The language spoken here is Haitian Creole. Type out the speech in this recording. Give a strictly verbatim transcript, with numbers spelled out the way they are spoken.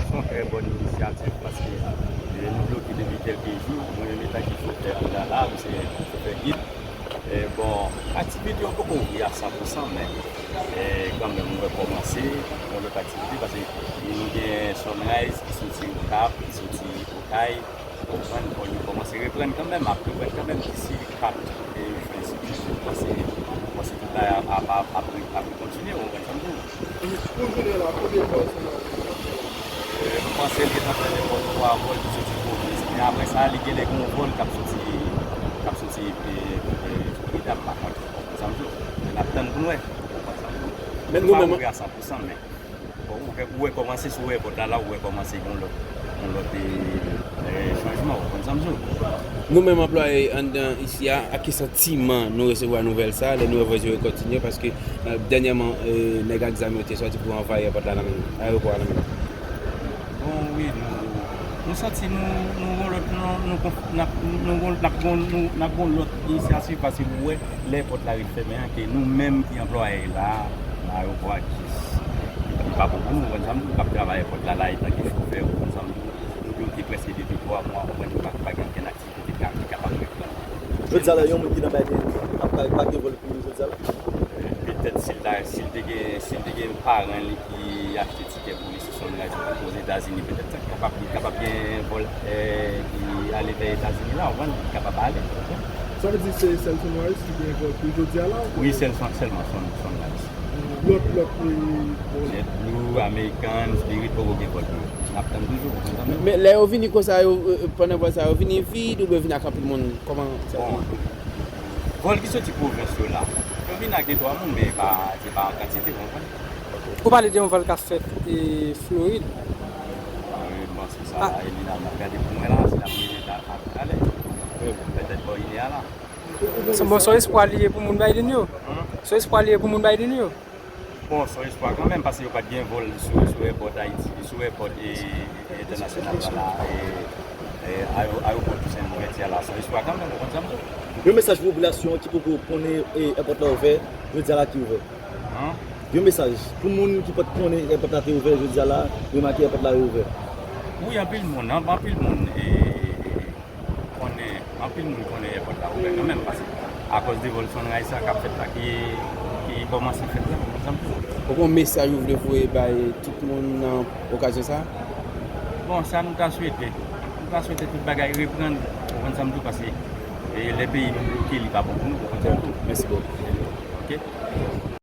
Se yon trè bòn inisyativ paske, e, nou bloke depi kèlke jou. Mwen menm, etan ke chofè anndan la, m se chofè gid. E, bon, aktivite yo poko ouvri a san pou san, men, e, kanmenm, nou rekòmanse yon lòt aktivite paske nou gen Sunrise ki soti Okap, ki soti Okay. Ou konprann? Bon, yo kòmanse reprann kanmenm, ap reprann kanmenm disi kat, e, jen, si Bondye vle, m panse, m panse tout bagay ap, ap, ap, ap, ap kontinye, ou konprann sa m di w? Pou jounen la, konbyen vòl Sunrise? E, m panse l gentan fè nenpòt twa vòl ki soti pwovens, men apre sa, li genlè gen yon vòl k ap soti, k ap soti, e, e, Florida, m pa konnen, ou konprann sa m di w? Men n ap tann pou n wè, ou konprann sa m di w? Men nou menm, pa ouvri a san pou san, men Bon, ou wè, ou wè kòmanse sou èpòt la, la, ou wè kòmanse gen yon lòt, yon lòt, e, e, chanjman, ou konprann sa m di w? Nou menm anplwaye anndan isi a, ak ki santiman nou resevwa nouvèl sa, lè nou wè vòl yo kontinye, paske, e, dènyèman, e, nèg ak zam yo te sòti pou anvayi èpòt la nan men nou, ayewopò a nan men nou? Bon, wi, nou, nou santi nou, nou gon lòt, nou, nou konf-, n ap, nou gon, n ap gon, nou, n ap gon lòt inisyativ, paske nou wè lè èpòt la ret fèmen an, ke nou menm ki anplwaye la, nan ayewopò a, jis, li pa bon pou nou, ou konprann sa m di w, k ap travay èpòt la, la, etan ke chofè, ou konprann sa m di w, nou bloke prèske depi twa mwa, ou konprann, pa, pa gen okenn aktivite ki ka, ki kapab reprann. Jodi a la, yon moun ki nan Biden ap ka, pa gen vòl pou li jodi a la? Petèt si l ta, si l te gen, si l te gen paran li ki achte tikè pou li sou Sunrise, Ozetazini, petèt sa kapab, li kapab gen vòl, e, ki ale vè Etazini la, ou konprann, li kapab ale. Sa vle di se sèl Sunrise ki gen vòl pou jodi a la? Wi, sèl, sèlman Sun-, Sunrise. Lòt, lòt, e, bon. JetBlue, American, Spirit, poko gen vòl pou yo. N ap tann toujou, ou konprann? Men, men lè yo vini konsa, yo, e, e, pandan vòl sa, yo vini vid oubyen vini ak anpil moun? Kòman sa ye? Bon, vòl ki soti pwovens yo la, yo vin ak de twa moun, men e pa, se pa an kantite, ou konprann? Ou pale de yon vòl k ap fèt, e, Florid. A, wi, m panse sa, a, Elina, m ap gade pou mwen la, si l ap rive ta-, ta-, talè. Petèt bò inè a la. Bon, se yon espwa li ye pou moun Biden yo. Hmm? Se yon espwa li ye pou moun Biden yo. Bon, se yon espwa kanmenm, paske yo pa t gen vòl sou, sou èpòt Ayiti, sou èpòt, e, e, entènasyonal la, la, e, e, ayo-, ayewopò Tousen Louvèti a la, se yon espwa kanmenm, ou konprann sa m di w? Yon mesaj pou popilasyon an ki poko konnen, e, èpòt la ouvè, jodi a la ki ouvè. An? Yon mesaj pou moun ki pa t konnen èpòt la te ouvè, jodi a la, remake èpòt la reouvè. Wi, anpil moun, an-, anpil moun, e, e, e, konnen, anpil moun konnen èpòt la ouvè kanmenm, paske akòz de vòl Sunrise sa k ap fèt la, ki, ki kòmanse fèt la, ou konprann sa m di w? Ou gen yon mesaj ou vle voye bay tout moun nan okazyon sa a? Bon, sa nou ta swete. Nou ta swete tout bagay reprann, ou konprann sa m di w, paske, e, lè peyi nou bloke, li pa bon pou nou, ou konprann sa m di w? Mèsi bokou. Ok.